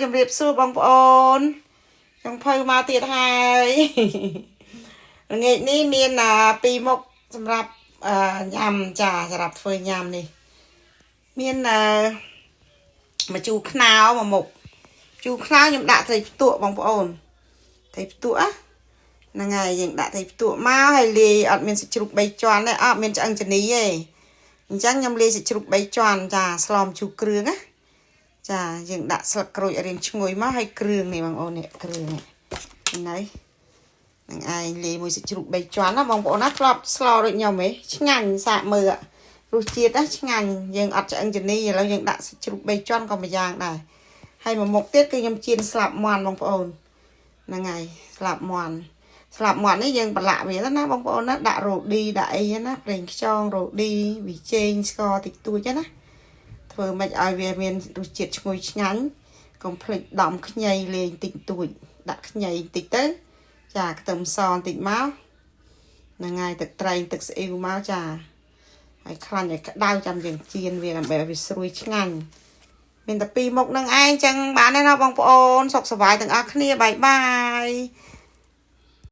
ជំរាបសួរបងប្អូនចុងភៅមកទៀតហើយ ល្ងាចនេះមានពីរមុខសម្រាប់ញ៉ាំចាសម្រាប់ធ្វើញ៉ាំនេះមានម្ជូរខ្នុរមួយមុខជូរខ្នុរខ្ញុំដាក់ត្រីផ្ទក់បងប្អូនត្រីផ្ទក់ហ្នឹងហើយយើងដាក់ត្រីផ្ទក់មកហើយលាយអត់មានសាច់ជ្រូក3ជាន់ទេអត់មានឆ្អឹងជំនីទេអញ្ចឹងខ្ញុំលាយសាច់ជ្រូក3ជាន់ចាស្លម្ជូរគ្រឿងណាចាយើងដាក់ស្លឹកក្រូចឲ្យរាងឈ្ងុយមកហើយគ្រឿងនេះបងប្អូននេះគ្រឿងនេះឃើញហើយនឹងឯងលាយមួយសាច់ជ្រូក3ជាន់ណាបងប្អូនណាធ្លាប់ស្លដូចខ្ញុំហ៎ឆ្ងាញ់សាកមើលរសជាតិណាឆ្ងាញ់យើងអត់ឆ្អឹងជំនីឥឡូវយើងដាក់សាច់ជ្រូក3ជាន់ក៏មួយយ៉ាងដែរហើយមួយមុខទៀតគឺខ្ញុំចៀនស្លាប់មាន់បងប្អូនហ្នឹងហើយស្លាប់មាន់ស្លាប់មាន់នេះយើងប្រឡាក់វាទៅណាបងប្អូនណាដាក់រ៉ូឌីដាក់អីណាប្រេងខ្យងរ៉ូឌីប៊ីចេងស្ករតិចតួចណាធ្វើម៉េចឲ្យវាមានរសជាតិឈ្ងុយឆ្ងាញ់កុំភ្លេចដំខ្ញីលេងតិចតួចដាក់ខ្ញីតិចទៅចាខ្ទឹមសបន្តិចមកហ្នឹងហើយទឹកត្រីទឹកស្អ៊ីវមកចាហើយខ្លាញ់ឲ្យក្តៅចាំយើងចៀនវាដើម្បីឲ្យវាស្រួយឆ្ងាញ់មានតែពីរមុខនឹងឯងចឹងបានទេណាបងប្អូនសុខសប្បាយទាំងអស់គ្នាbye bye.